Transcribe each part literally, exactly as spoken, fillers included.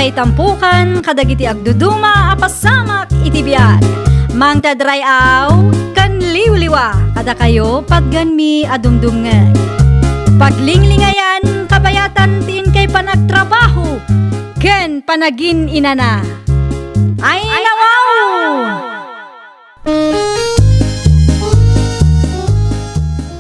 Ay tampukan kadagiti agduduma a pasamak iti biag. Mangted ray-aw ken liwliwa kadakayo patgenmi a dumdumngeg. Paglinglingayan kabayatan ti inkay panagtrabaho ken panagin-inana. Ay, nawaw!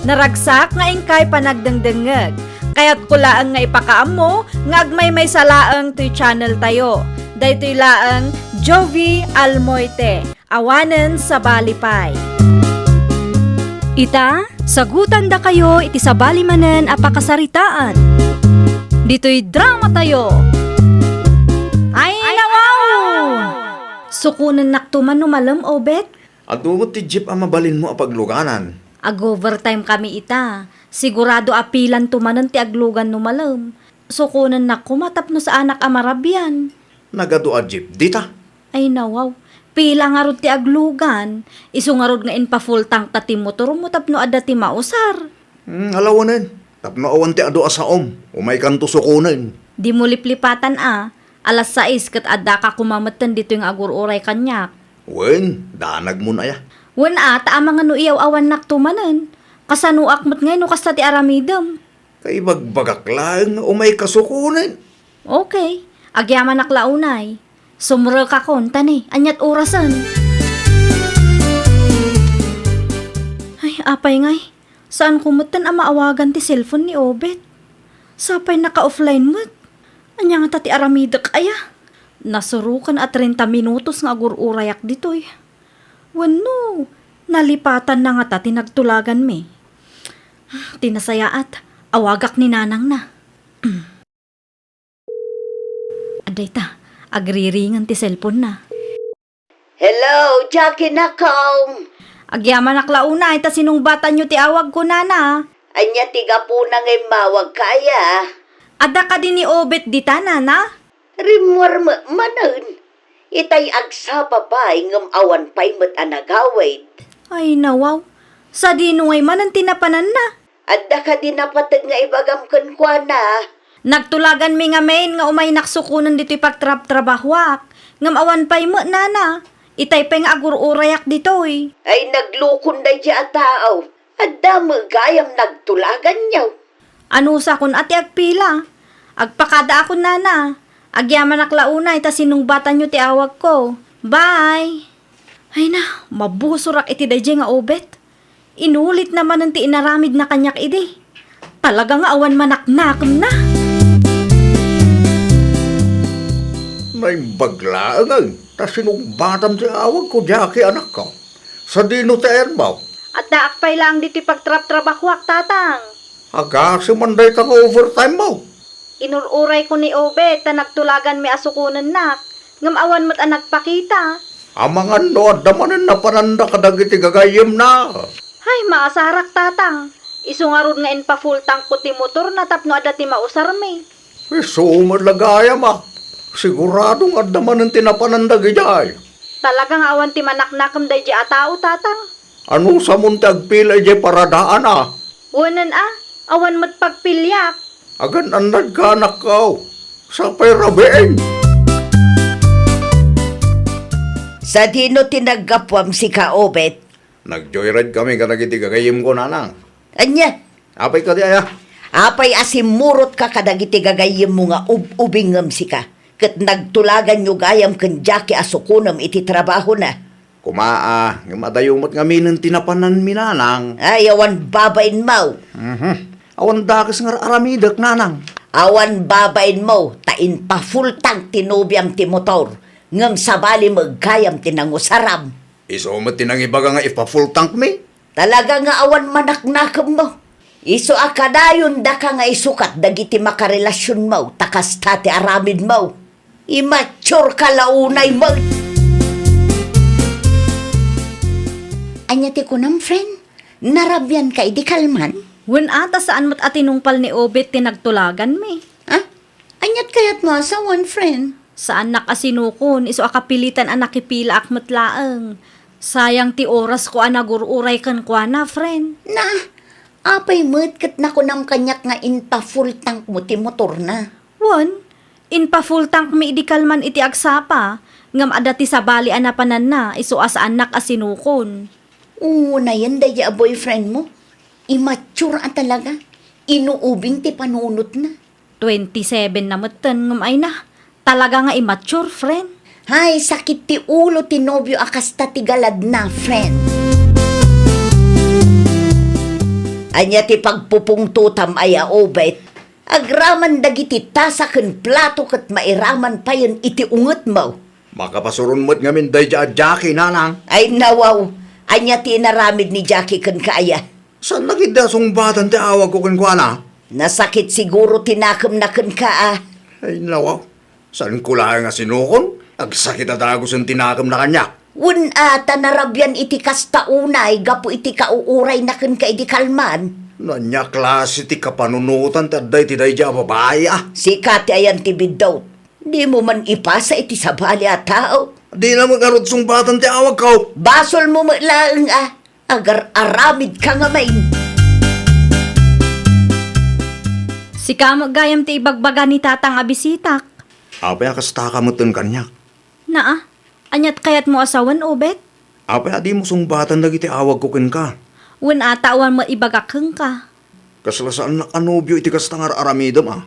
Naragsak nga inkay panagdengdengngeg. Kayatko laeng nga ipakaammo nga agmaymaysa laeng toy channel tayo. Daytoy laeng Jovi Almoite, awanen sabali pay. Ita, sagutandakayo iti sabali manen a pakasaritaan. Ditoy drama tayo. Ay, nawaw! Sukonennakto man no malem, Obet? Adu met ti jeep a mabalinmo a pagluganan. Ag-overtime kami ita. Sigurado a pilanto manen ti aglugan no malem. Sukonennak koma tapno saanak a marabian. Nagadu a jeep dita. Ay nawaw. Pila ngarud ti aglugan? Isu ngarud nga inpa-full tank ta ti motormo tapno adda ti mausar. Hmm, alawanen. Tapno awan ti adu a saom, umaykanto sukonen. Dimo liplipatan a. Alas sais ket addaka koma metten ditoy nga agur-uray kaniak. Wen, danagmon aya. Wen a, ta amangan no iyaw-awannakto manen. Kasanoak met ngay no kasta ti aramidem? Kaibagbagak laeng nga umayka sukonen. Okay. Agyamanak la unay. Sumrekakon, ta ni, aniat orasen? Ay, apay ngay. Saanko metten a maawagan ti cellphone ni Obet. Sapay naka-offline met. Ania ngata ti aramidek aya? Nasuroken a treinta minutos nga agur-urayak ditoy. Wenno, nalipatanna ngata ti nagtulaganmi. Ti nasayaat, awagak ni nanangna. Adda ita, agriringen ti cellphone-na. Hello, Jackie Nakong. Agyamanak la unay ta sinungbatanyo ti awagko, nana. Ania ti gapuna nga immawagka aya? Adda kadi ni Obet dita, nana? Rimmuar met manen. Itay agsapa pay ngem awan pay met a nagawid. Ay, nawaw. Sadino ngay manen ti napananna? Adda kadi napateg nga ibagam kenkuana? Nagtulaganmi ngamin nga umaynak sukonen ditoy pagtrabtrabahoak, ngem awan pay met, nana. Itay pay nga agur-urayak ditoy. Ay, naglukon daydiay a tao. Adda met gayam nagtulaganyo. Anusakon a ti agpila? Agpakadaakon, nana. Agyamanak la unay ta sinungbatanyo ti awagko. Bye! Ay na, mabusorak iti daydiay nga Obet. Inulitna manen ti inaramidna kaniak idi. Talaga nga awan manaknakemna. Naimbag laeng, ta sinungbatam ti awagko, Jackie, anakko. Sadino ti ayanmo? Addaak pay laeng ditoy pagtrabtrabahoak, tatang. Agasi man dayta nga overtime mo. Inur-urayko ni Obet ta nagtulaganmi a sukonennak, ngem awan met a nagpakita. Amangan no adda manen napananda kadagiti gagayyemna. Hay, maasarak, tatang. Isu ngarud nga inpa-full tankko ti motorna tapno adda ti mausarmi. Isu met la gayam a. Sigurado nga adda manen ti napanan dagidiay. Talaga nga awan ti manaknakem daydiay a tao, tatang. Anusamon ti agpila idiay paradaan a? Wenen a, awan met pagpiliak. Agan-annadka, anakko. Sapay rabiin. Sadino ti naggapuam sika, Obet? Nag-joyride kami kadagiti gagayyemko, nanang. Ania? Apay kadi aya? Apay a simmurotka kadagiti gagayyemmo nga ub-ubingngem sika, ket nagtulaganyo gayam ken Jackie a sukonem iti trabahona? Koma a, ngem adayo met ngaminen ti napananmi, nanang. Ay, awan babainmo. Mhm. Awan dakes nga ar-aramidek, nanang. Awan babainmo, ta inpa-full tank ti nobiam ti motor, ngem sabali met gayam ti nangusaram. Isu met ti nangibaga nga ipa-full tankmi. Talaga nga awan manaknakemmo. Isu a kadayondaka nga isukat dagiti makarelasionmo ta kasta ti aramidmo. Immatureka la unay met. Ania ti kunam, friend? Narabianka idi kalman? Wen a, ta saan met a tinungpal ni Obet ti nagtulaganmi. Ah? Aniat kayatmo a sawen, friend? Saannak a sinukon, isu a kapilitan a nakipilaak met laeng. Sayang ti orasko a nagur-uray kenkuana, friend. Na, apay met ket nakunam kaniak nga inpa-full tankmo ti motorna? Wen, Inpa-full tank mi idi kalman iti agsapa, ngem adda ti sabali a napananna, isu a saannak a sinukon. Unayen daydi a boyfriend mo. Immature a talaga. Inuubing ti panunotna. Twenty-seven na metten, ngem ay na. Talaga nga immature, friend. Hay, sakit ti ulo ti nobio a kasta ti galadna, friend. Ania ti pagpupungtotam aya, Obet? Agraman dagiti tasa ken plato ket mairaman payen iti ungetmo. Makapasuron met ngamin daydi a Jackie, nanang. Ay, nawaw. Ania ti inaramid ni Jackie kenka aya? Saanna ketdi a sungbatan ti awagko kenkuana? Nasakit siguro ti nakemna kenka, a. Ay, nawaw. Saanko laeng a sinukon? Agsakit a dagusen ti nakemna kaniak. Wen a, ta narabian iti kasta unay gapu iti kauurayna kenka idi kalman. No ania klase ti kapanunotan ti adda iti daydi a babai, a? Sika ti ayan ti biddut. Dimo man ipasa iti sabali a tao. Dina met ngarud sungbatan ti awagko. Basolmo met laeng a agar-aramidka ngamin. Sika met gayam ti ibagbaga ni Tatang a bisitak. Apay a kastaka metten kaniak? Naa, aniat kayatmo a sawen, Obet? Apay a dimo sungbatan dagiti awagko kenka? Wen a, ta awan met ibagak kenka. Kasla saannak a nobio iti kasta nga ar-aramidem, a?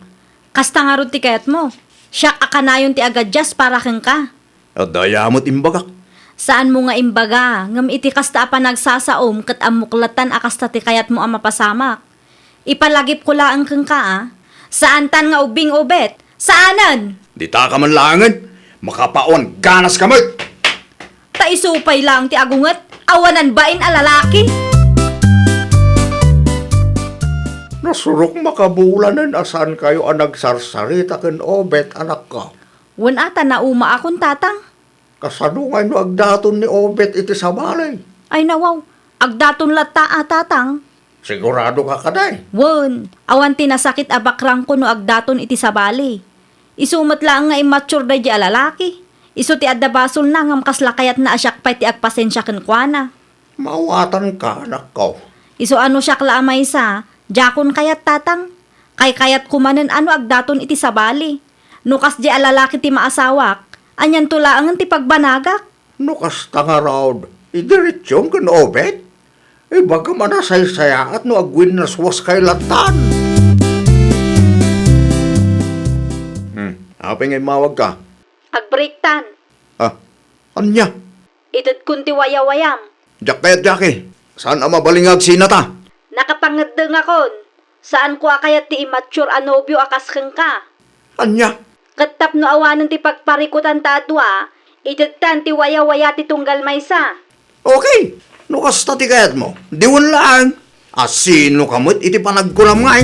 Kasta ngarud ti kayatmo. Siak a kanayon ti agadias para kenka. Adda aya met imbagak? Saanmo nga imbaga, ngem iti kasta a panagsasaom ket ammok latta a kasta ti kayatmo a mapasamak. Ipalagipko laeng kenka, a. Saantan nga ubing, Obet. Saanen! Ditaka man laengen. Makapawan ganaska met! Ta isu pay laeng ti agunget, awanan bain a lalaki. Nasurok makabulanen a saankayo a nagsarsarita ken Obet, anakko. Wen a, ta naumaakon, Tatang. Kasano ngay no agdaton ni Obet iti sabali? Ay, nawaw, agdaton latta a, Tatang. Sigurado ka kadi? Wen, awan ti nasakit a bakrangko no agdaton iti sabali. Isu met laeng nga immature daydi a lalaki. Isu ti adda basolna ngem kasla kayatna a siak pay ti agpasensia kenkuana. Maawatanka, anakko. Isu a no siak la a maysa, diakon kayat, Tatang. Kaykayatko manen a no agdaton iti sabali. No kasdi a lalaki ti maasawak, anianto laengen ti pagbanagak? No kasta ngarud, idiretsum ken Obet. Ibagam a nasaysayaat no agwinnaswaskay lattan. Hmm, apay nga immawagka? Agbreaktan. Ah, ania? Itedkon ti wayawayam. Diak kayat, Jackie. Saan a mabalin nga agsinata? Nakapangeddengakon. Saanko a kayat ti immature a nobio a kas kenka. Ania? Ket tapno awanen ti pagparikutanta a dua, itedtan ti wayawaya ti tunggal maysa. Okay. No kasta ti kayatmo, diwen laeng. Asinoka met iti panagkunam ngay?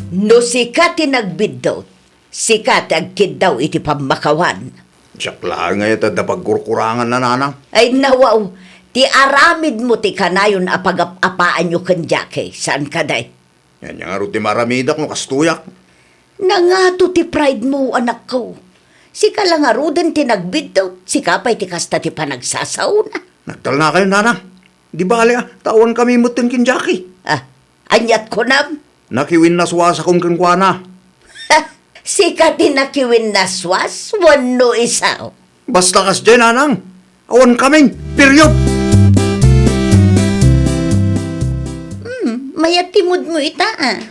No sika ti nagbiddut, sika ti agkiddaw iti pammakawan. Diak laeng ngay ta adda pagkurkurangan, nanang. Ay, nawaw, ti aramidmo ti kanayon a pagap-apaanyo ken Jackie, saan kadi? Ania ngarud ti maaramidak no kastoyak? Nangato ti pride mo, anakko. Sika la ngaruden ti nagbiddut, sika pay ti kasta ti panagsasaona. Nagtalnakayo, nanang. Di bale, a, ta awankami metten ken Jackie. Ah, aniat kunam? Nakiwinnaswasakon kenkuana. Sika ti nakiwinnaswas wenno isu? Basta kasdiay, nanang. Awankami. Period. Hmm, mayat ti mood mo ita, a.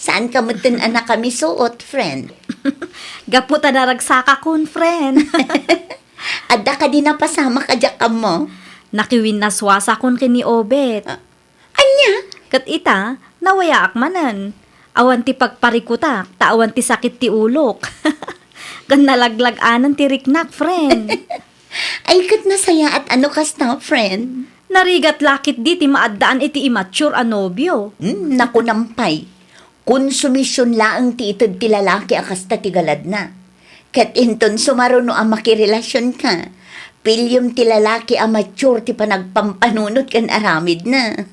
Saanka metten a nakamisuot, friend? Gapu ta naragsakakon, friend. Adda kadi napasamak a diak ammo? Nakiwinnaswasakon ken ni Obet. Ah, ania? Ket ita, nawayaak manen. Awan ti pagparikutak, ta awan ti sakit ti ulok. Ken nalaglag-anen ti riknak, friend. Ay, ket nasayaat a no kasta, friend. Narigat la ketdi ti maaddaan iti immature a nobio. Hmm, nakunam pay. Konsumision laeng ti ited ti lalaki a kasta ti galadna. Ket inton sumaruno a makirelasionka, piliem ti lalaki a mature ti panagpampanunot ken aramidna.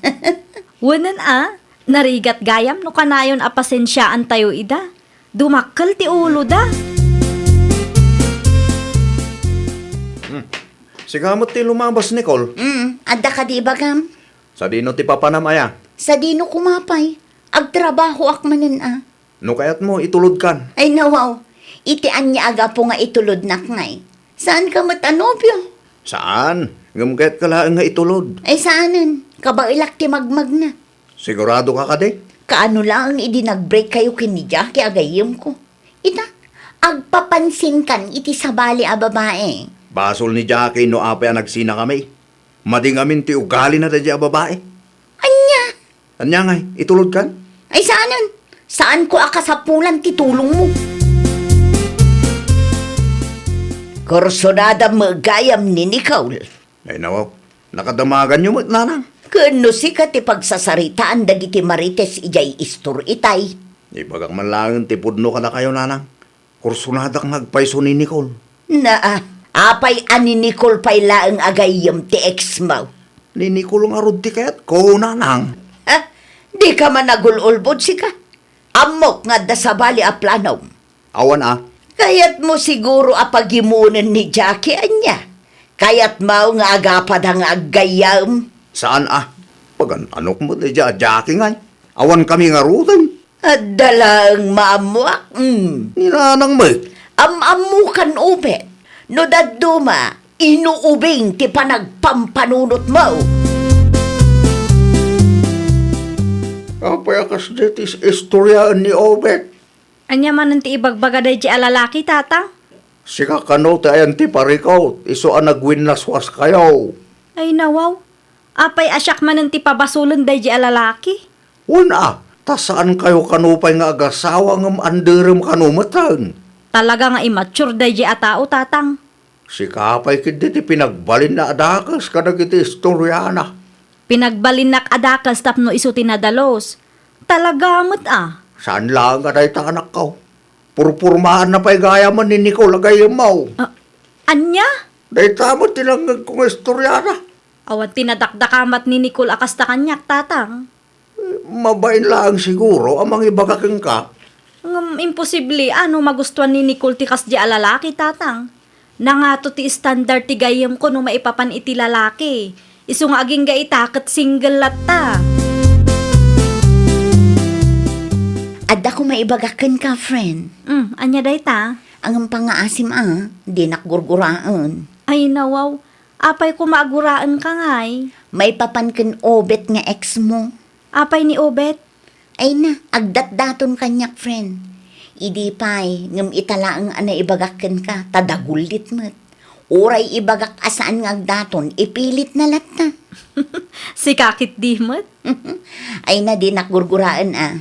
Wenen a, narigat gayam no kanayon a pasensiaantayo ida. Dumakkel ti uloda. Hmm. Sika met ti lumabas, Nicole. Hmm, adda kadi ibagam? Sadino ti papanam aya? Sadino koma pay? Agtrabahoak manen a. No kayatmo, itulodkan. Ay, nawaw. Iti ania a gapu nga itulodnak ngay? Saanka met a nobio? Saan. Ngem kayatka laeng nga itulod. Ay, saanen. Kabaelak ti magmagna. Sigurado ka kadi? Kaano laeng idi nag-break kayo ken ni Jackie a gayyemko? Ita, agpapansinkan iti sabali a babae. Basol ni Jackie no apay a nagsinakami. Madi ngamin ti ugalina daydiay a babae. Ania? Ania ngay, itulodkan? Ay, saanen. Saanko a kasapulan ti tulongmo. Kursunadam met gayam ni Nicole. Ay, nawaw. Nakadamaganyo met, nanang. Ken no sika ti pagsasaritaan dagiti marites idiay istor itay. Ibagak man laeng ti pudno kadakayo, nanang. Kursunadak nga agpayso ni Nicole. Naa, apay a ni Nicole pay laeng a gayyem ti ex mo? Ni Nicole ngarud ti kayatko, nanang. Ha? Dika managul-ulbod sika? Ammok nga adda sabali a planom. Awan a. Kayatmo siguro a pagimonen ni Jackie, ania? Kayatmo nga agapada nga aggayyem? Saan a? Pagan-anok met daydiay a Jackie ngay. Awan kami ngaruden. Adda laeng maammoak, mm. Ni nanang met. Am-ammokan ubet. No dadduma, inuubing ti panagpampanunotmo. Apay a kasdi ti is-, istoriaen ni Obet? Ania manen ti ibagbaga daydiay a lalaki, Tatang? Sika kano ti ayan ti parikut, isu a nagwinnaswaskayo. Ay, nawaw. Apay a siak manen ti pabasolen daydiay a lalaki? Wen a, ta saankayo kano pay nga agasawa ngem anderem kano metten. Talaga nga immature daydiay a tao, Tatang. Sika pay ketdi ti pinagbalinna a dakes kadagiti istoriana. Pinagbalinnak a dakes tapno isu ti nadalus. Talaga met a. Saan laeng a dayta, anakko. Purpurmaanna pay gayamen ni Nicole a gayyemmo. Ah, ania? Dayta met ti nangngegko nga istoriana. Awan ti nadakdakamat ni Nicole a kasta kaniak, Tatang. Mabain laeng siguro a mangibaga kenka. Ngem imposible a no magustuan ni Nicole ti kasdiay a lalaki, Tatang. Nangato ti standard ti gayyemko no maipapan iti lalaki. Isu nga agingga ita ket single latta. Adda koma ibagak kenka, friend. Mm, ania dayta? Ngem pangngaasim a, dinak gurguraen. Ay, nawaw. Apay koma a guraenka ngay? Maipapan ken Obet nga ex mo. Apay ni Obet? Ay na, agdatdaton kaniak, friend. Idi pay, ngem ita laeng a naibagak kenka, ta dagullit met. Uray ibagak a saan nga agdaton, ipilitna latta. Sika ketdi met? Ay na, dinak gurguraen a.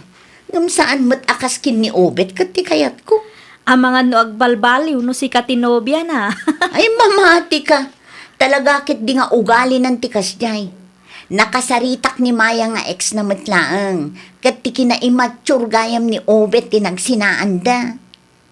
Ngem saan met a kas ken ni Obet ket ti kayatko. Amangan no agbalbaliw no sika ti nobiana. Ay, mamatika. Talaga ketdi nga ugalinan ti kasdiay. Nakasaritak ni Maya nga ex na met laeng, ket ti kinaimmature gayam ni Obet ti nagsinaanda.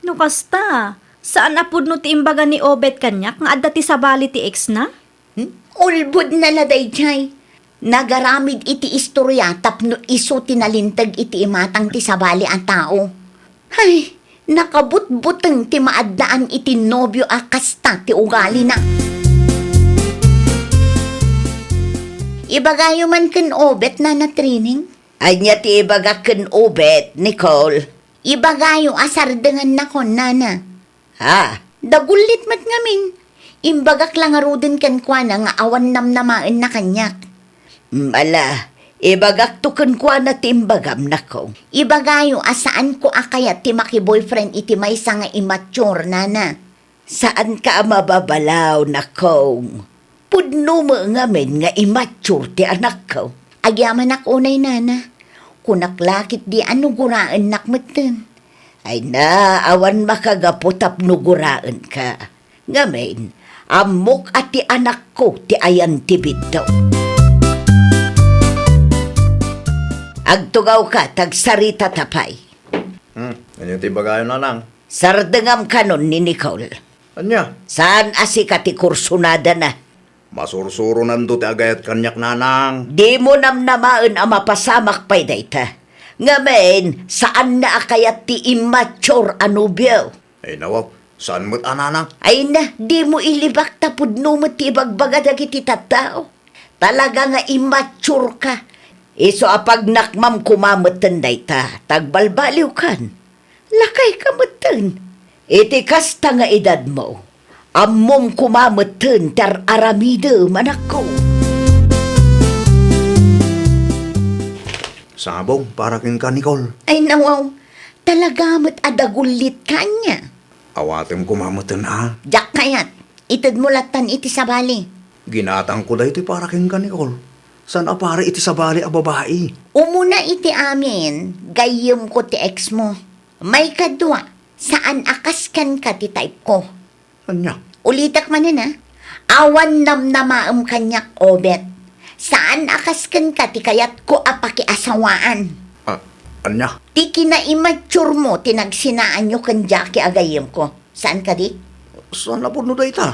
No kasta, saan a pudno ti imbaga ni Obet kaniak nga adda ti sabali ti ex na? Hmm? Ulbodna la daydiay. Nagaramid iti istoria tapno isu ti nalinteg iti imatang ti sabali a tao. Hay, nakabutbuteng ti maaddaan iti nobio a kasta ti ugalina. Ibagayo man ken Obet, Nana Trining. Ania ti ibagak ken Obet, Nicole? Ibagayo a sardengannakon, Nana. Ha? Dagullit met ngamin. Imbagak la ngaruden kenkuana nga awan namnamaenna kaniak. Ala, ibagakto kenkuana ti imbagam, nakong. Ibagayo a saanko a kayat ti makiboyfriend iti maysa nga immature, Nana. Saanka a mababalaw, nakong. Pudno met ngamin nga immature ti anakko. Agyamanak unay, Nana. Kunak la ketdi a no guraennak metten. Ay na, awan makagapu tapno guraenka. Ngamin, ammok a ti anakko ti ayan ti bitdo. Agtugawka, ta agsaritata pay. Hmm, ania ti ibagayo, Nanang? Sardengam kanon ni Nicole. Ania? Saan a sika ti kursunadana? Masursuronando ti agayat kaniak, Nanang. Dimo namnamaen a mapasamak pay dayta. Ngamin, saanna a kayat ti immature a nobio. Ay, nawaw, saan met a, Nanang? Ay na, dimo ilibak ta pudno met ti ibagbaga dagiti tattao. Talaga nga immature ka. Isu a pagnakmam koma metten dayta, ta agbalbaliwkan. Lakayka metten. Iti kasta nga edadmo, ammom koma metten ti ar-aramidem, anakko. Sabong para kenka, Nicole. Ay, nawaw. Talaga met a dagullitka ania. Awatem koma metten, a. Diak kayat. Itedmo lattan iti sabali. Ginatangko daytoy para kenka, Nicole. Saan a para iti sabali a babai. Umuna iti amin, gayyemko ti ex mo. Maikadua, saan a kas kenka ti type ko. Ania? Ulitek manen, a. Awan namnamaem kaniak, Obet. Saan a kas kenka ti kayatko a pakiasawaan. A, ania? Ti kinaimmature mo ti nagsinaanyo ken Jackie a gayyemko. Saan kadi? Saan a pudno dayta?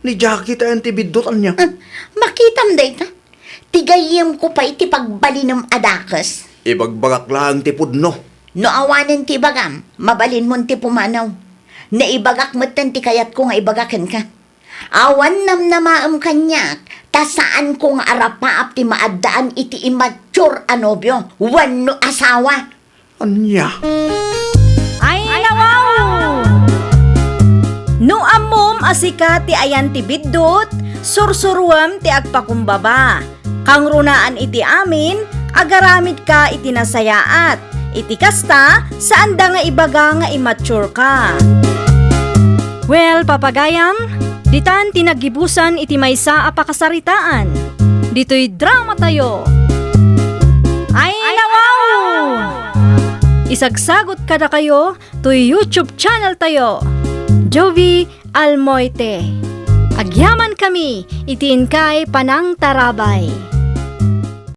Ni Jackie ti ayan ti biddut, ania? Ah, makitam dayta. Ti gayyemko pay ti pagbalinem a dakes. Ibagbagak laeng ti pudno. No awanen ti ibagam, mabalinmon ti pumanaw. Naibagak metten ti kayatko nga ibaga kenka. Awan namnamaem kaniak, ta saanko nga arapaap ti maaddaan iti immature a nobio wenno asawa. Ania? Ay, nawaw! No ammom a sika ti ayan ti biddut, sursuruem ti agpakumbaba. Kangrunaan iti amin, agaramidka iti nasayaat. Iti kasta, saanda nga ibaga nga immature ka. Well, papagayam, ditan ti naggibusan iti maysa a pakasaritaan. Ditoy drama tayo. Ay, nawaw! Isagsagot kadakayo toy YouTube channel tayo, Jovie Almoite. Agyaman kami iti inkay panangtarabay.